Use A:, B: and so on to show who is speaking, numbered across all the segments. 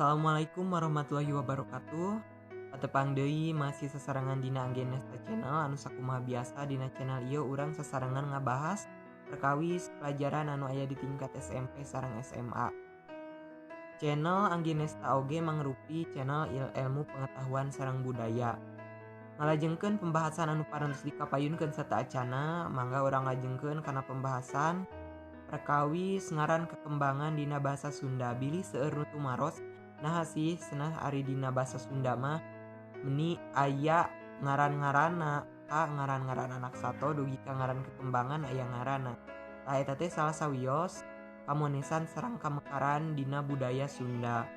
A: Assalamualaikum warahmatullahi wabarakatuh. Patepang deui masih sasarengan dina Anggenesta Channel anu sakumaha biasa dina channel ieu urang sasarengan ngabahas perkawis pelajaran anu aya di tingkat SMP sareng SMA. Channel Anggenesta oge mangrupi channel ilmu pengetahuan sareng budaya. Ngalajengkeun pembahasan anu parantos dikapayunkeun sateuacanna, mangga urang lajengkeun kana pembahasan perkawis ngaran kekembangan dina bahasa Sunda. Bilih seueur nu tumaros, naha sih cenah ari dina bahasa Sunda mah meni aya ngaran-ngaranna, ka ngaran-ngaran anak sato dugi ka ngaran kekembangan aya ngaranna. Tah, eta teh salah sawios kamonesan sareng kamekaran dina budaya Sunda,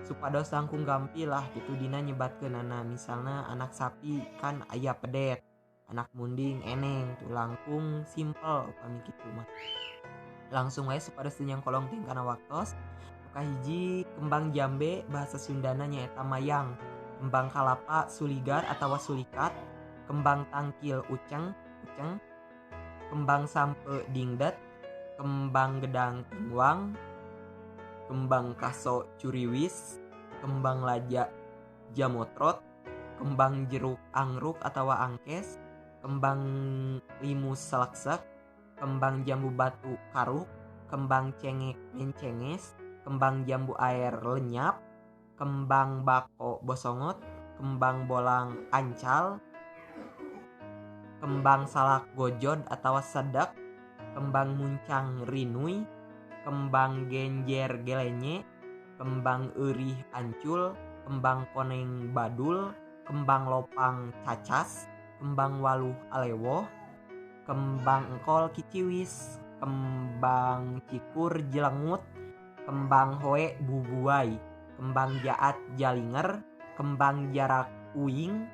A: supados langkung gampil lah gitu dina nyebatkeunana. Misalna anak sapi kan aya pedet, anak munding eneng, tuh langkung simple upami kitu mah. Langsung wae supados teu nyangkolong teuing kana waktos. Kahiji, kembang jambe bahasa Sundana nyaeta mayang, kembang kalapa suligar atawa sulikat, kembang tangkil uceng uceng, kembang sampe dingdet, kembang gedang ingwang, kembang kaso curiwis, kembang laja jamotrot, kembang jeruk angruk atawa angkes, kembang limus seleksek, kembang jambu batu karuk, kembang cengek mencenges, kembang jambu air lenyap, kembang bako bosongot, kembang bolang ancal, kembang salak gojod atau sedek, kembang muncang rinui, kembang genjer gelenye, kembang eurih ancul, kembang koneng badul, kembang lopang cacas, kembang waluh alewoh, kembang engkol kiciwis, kembang cikur jelengut, kembang hoe bubuai, kembang jaat jalinger, kembang jarak uing,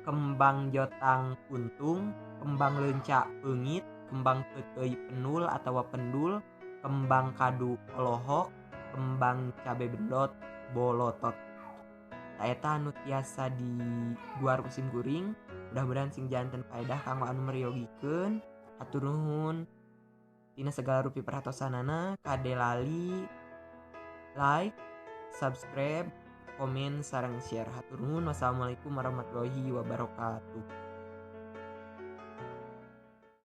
A: kembang jotang kuntung, kembang leunca peungit, kembang peuteuy penul atau pendul, kembang kadu olohok, kembang cabe bendot bolotot. Tah, eta anu tiasa diguar ku sim kuring. Mudah-mudahan sing janten faedah kanggo anu meryogikeun. Hatur nuhun tina segala rupi perhatosanana. Kade lali like, subscribe, komen, sareng share. Hatur nuhun. Wassalamualaikum warahmatullahi wabarakatuh.